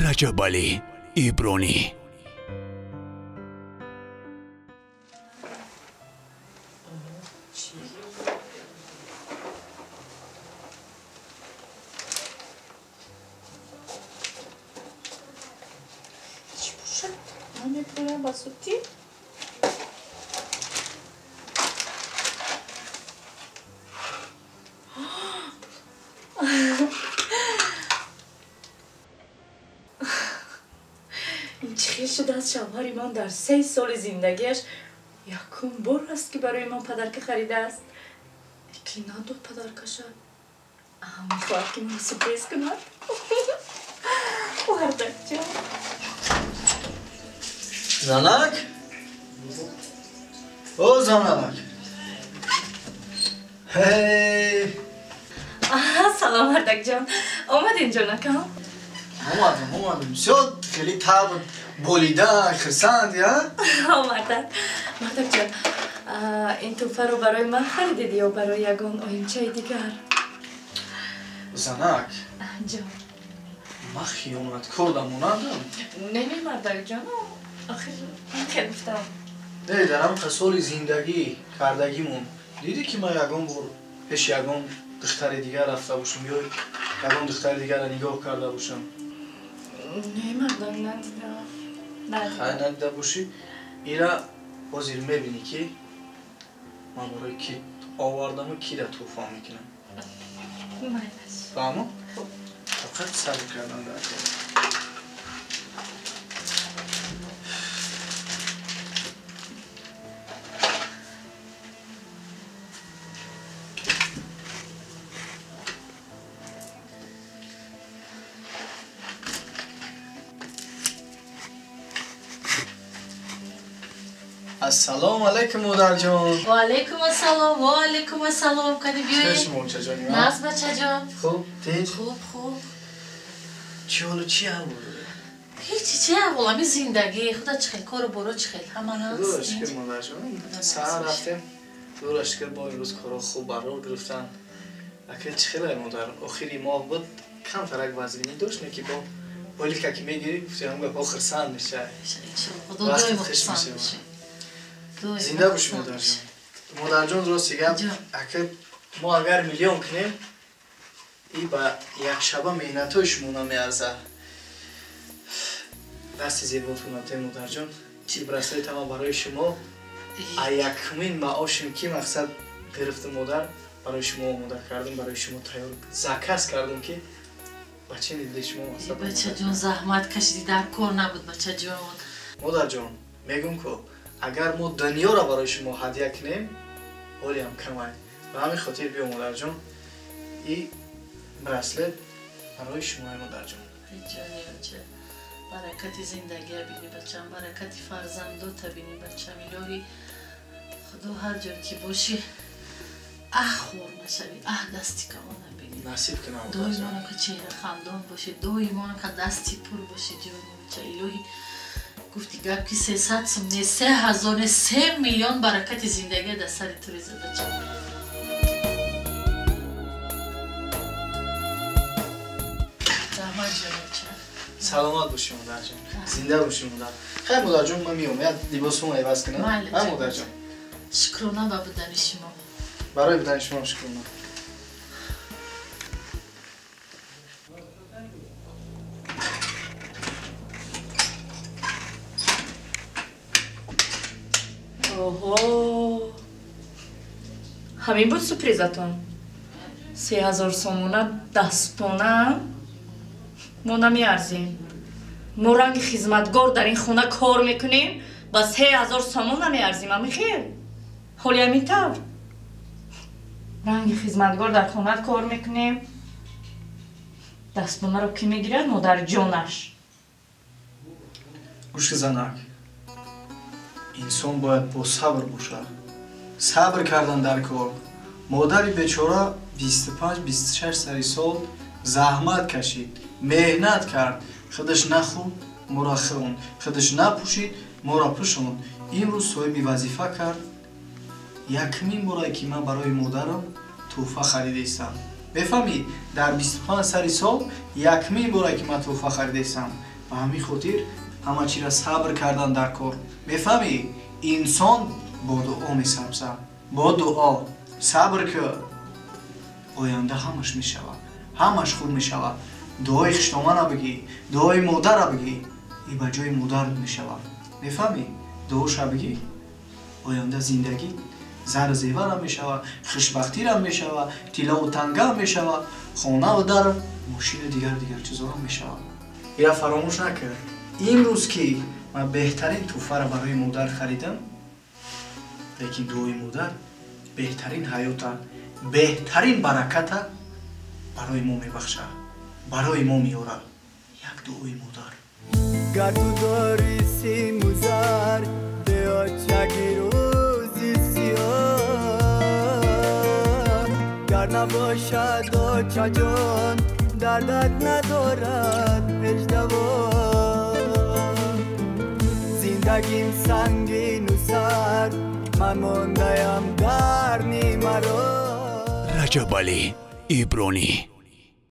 Раҷабалӣ Ибронӣ. Чӣ бошад? Ман мепӯям ба сути? Ин чӣ хел шудааст? Шавҳари ман дар 3 соли зиндагиаш якум бор аст, ки барои ман подарка харидааст. Ки надод подаркаша. Мехоҳад, ки маро сюрприз кунад. Мардакҷон. Занак? О, занак! Ҳей! Салом, мардакҷон. Омадин, ҷонакам? Омадам, омадам. Бисёр хеле таб болида, хирсанд, я? Мардак. Мардакҷон, ин тӯҳфаро барои ман харидед ё барои ягон оинчаи дигар? Занак. Ҷон. Ман хиёнаткор дамонандам? Не, не, мардакҷон. Охир ман хел гуфтам. Не, дар ҳамқа соли зиндагӣ кардагимон дидӣ, ки ман ягон бор пеши ягон духтари дигар рафта бошам ё ягон духтари дигарро нигоҳ карда бошам? Не, мардак, надидам. Хай, надида бошӣ, ира ҳозир мебинӣ, ки ман барои ки овардаму кира тӯҳфа мекунам. Майлаш. Фаҳмо? Фақат сабр кардан дар кор. Ассалому алайкум, модарҷон. Ва алайкум ассалом, ва алайкум ассалом. Кани биёед. Чӣ бачаҷон? Наз, бачаҷон. Хуб, тинҷ? Хуб, хуб. Чӣ ҳолу, чӣ аҳвол доред? Ҳечи, чӣ аҳвол, ҳамин зиндагӣ, худо чӣ хел, кору боро чӣ хел, ҳама наз. Худоро шукр, модарҷон. Саҳар рафтем. Худоро шукр, бо имрӯз корҳо хуб барор гирифтанд. Ака, чӣ хелай, модар? Охири моҳ буд, камтарак вазбинӣ дошт, не ки бо ойлика ки мегирӣ, гуфтем ҳам гапҳо хирсанд мешавад. Иншоалло, худо доимо хурсанд бошед. Зинда бошӣ, модарҷон. Модарҷон, рости гап, ака, мо агар миллион кунем, и ба якшаба меҳнатҳои шумо намеарзад. Дасти зеботон натем, модарҷон. Чи браслет ама барои шумо, а якумин маошем ки мақсад гирифтам, модар, барои шумо омода кардам, барои шумо тайёр заказ кардам, ки ба чӣ дили шумо мақсад. Бачаҷон, заҳмат кашидӣ, дар кор набуд, бачаҷон. Модарҷон, мегӯм ку, агар мо дунёро барои шумо ҳадя кунем, ҳолиам камай. Ба ҳамин хотир биё, модарҷон, и браслет барои шумо, модарҷон. Ҷони бача, баракати зиндагия бини, бачам, баракати фарзандота бини, бачам. Илоҳи худо, ҳар ҷо ки бошӣ, аҳ хор нашавӣ, аҳ дасти калона бини. Насиб кунам. Доимона ка чеҳра хандон бошӣ, доимона ка дасти пур бошӣ, ҷони бача. Илоҳи гуфти гап ки 300 сум не, 3000 не, 3 миллион баракати зиндагия дар сари ту реза, бачам. Раҳмат, ҷони бача. Саломат бошӣ, модарҷон. Зинда бошӣ, модар. Хайр, модарҷон, ман меом, як либосумро иваз кунам. Ҳа, модарҷон. Шукрона ба будани шумо. Барои будани шумо шукрона. Оҳо, ҳамин буд сюрпризатон? 3000 сомона дастпона мо намеарзем. Мо ранги хизматгор дар ин хона кор мекунем, ба 3000 сомон намеарзем. Ҳамин хел? Ҳоли ҳамин тавр ранги хизматгор дар хона кор мекунем, дастпонаро кӣ мегирад? Модарҷонаш. Гӯшки занак, инсон бояд бо сабр бошад. Сабр кардан дар кор. Модари бечора 25-26 сари сол заҳмат кашид, меҳнат кард, худаш нахӯрд, моро хӯронд, худаш напӯшид, моро пӯшонд. Имрӯз соҳиби вазифа кард. Якумин борае ки ман барои модарам тӯҳфа харидаистам. Мефаҳмӣ, дар 25 сари сол якумин борае ки ман тӯҳфа харидаистам. Ба ҳамин хотир ҳама чиро сабр кардан дар кор. Мефаҳмӣ? Инсон бо дуо месабзад, бо дуо. Сабр кӣ, оянда ҳамаш мешавад, ҳамаш хуб мешавад. Дуои хиштомана бигӣ, дуои модара бигӣ, и ба ҷои модар мешавад. Мефаҳмӣ? Дуоша бигӣ, оянда зиндагӣ зару зеварам мешавад, хушбахтирам мешавад, тиллову тангаам мешавад, хонаву дар, мошину дигар дигар чизоам мешавад. Ира фаромӯш накард. Имрӯз ки ман беҳтарин тӯҳфаро барои модар харидам, лекин дуои модар беҳтарин ҳаёта, беҳтарин бараката барои мо мебахшад, барои мо меорад. Як дуои модар. Гар ту дорӣ симу зар, деочаги рӯзи сиёҳ, гар набошад очаҷон, дардат надорад ҳеҷ даво. Зиндагим сангину сар, ман мондаям дар нимаро. Раҷабалӣ Ибронӣ.